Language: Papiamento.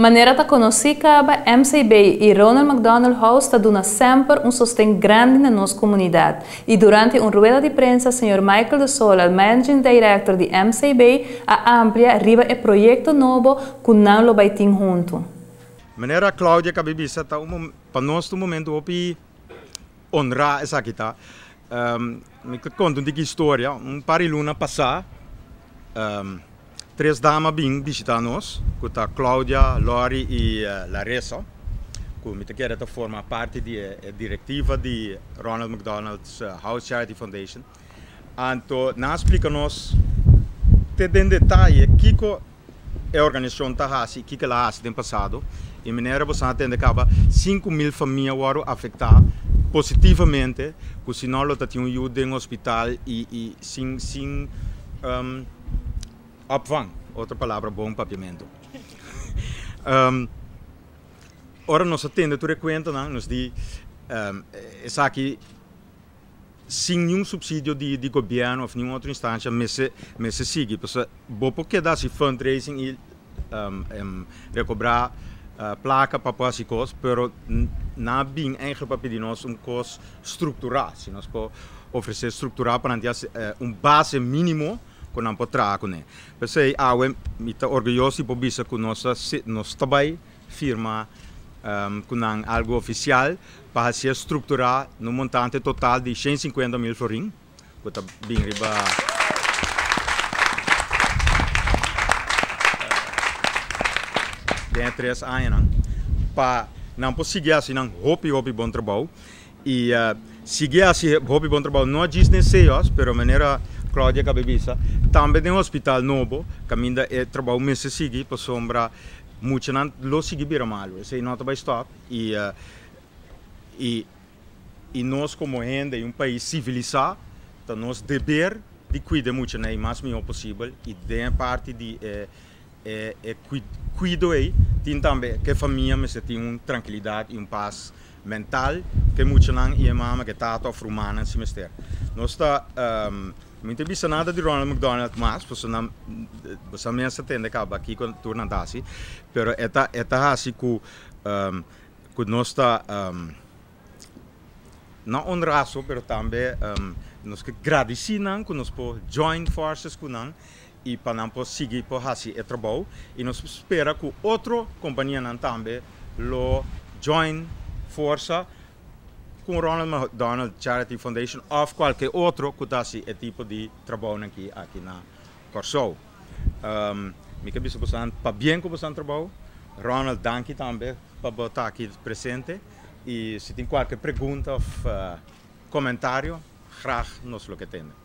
Manera ta konosí kaba, MCB i Ronald McDonald House ta duna semper un sosten grandi na nos komunidat i durante un rueda di prensa señor Michael de Sola, Managing Director di MCB, a amplia riba e proyekto nobo ku nan lo bai tin huntu. Manera Claudia kabi bisa ta un pa nos ta un momento hopi honrá esaki ta. Mi ta konta un tiki historia, un par di luna pasá tres dama bin bishitá nos ku ta Claudia, Lori i Larissa ku mi ta kere ta forma parti di e direktiva di Ronald McDonald's House Charity Foundation. Anto nan a splika nos te den detaye kiko e organisashon ta hasi i kiko el a hasi den pasado. I manera boso a tende kaba, 5000 famia wòrdu afektá positivamente ku si no lo ta tin un yu den hospital i i sin sin opvang, otro palabra bon papiamentu. Ora nos a tende tur e kuentanan nos di esaki. sin niun subsidio di di gobierno of niun otro instancia mester mester sigui pasobra bo por keda haci fundraising y recobra placa pa por haci cos pero nan a bin eigenlijk pa pidi nos un cos structura si nos por ofrece structura pa nan tin un base minimo cu nan por traha cune pesey awe mi ta orguyoso di por bisa cu nos a nos ta bay firma cu nan algo oficial pa hacié structura na un montante total di 150 mil florin cu ta bin riba den e tres añanan pa nan por sigui haci nan hopi hopi bon trabou y sigui haci hopi bon trabou no djis den CEOS pero manera Claudia caba bisa tambe den hospital nobo caminda e trabou mester sigui pasobra Muchanan lo sigui bira malu, esei no ta bai stòp i i i nos komo hende i un pais sivilisá ta nos deber di kuida e muchanan ei mas mihó posibel i den e parti di e e e kuido ei tin tambe ku e famia mester tin un trankilidat i un pas mental ku e muchanan i e mama ku e tata òf rumannan si mester. Nos ta. Mi ta bisa nada di Ronald McDonald mas, pasobra nan, boso mes a tende caba kico tur nan ta haci, pero e ta, e ta haci cu, cu nos ta, no honra so, pero tambe nos ke gradici nan cu nos por join forces cu nan y pa nan por sigui por haci e trabou y nos spera cu otro companianan tambe lo join forsa Ku Ronald McDonald Charity Foundation òf kualke otro ku ta hasi e tipo di trabounan ki aki na Kòrsou. Mi ke bisa bosonan pabien ku bosonan trabou. Ronald danki tambe pa bo ta aki presente i si tin kualke pregunta òf komentario graag nos lo ke tende.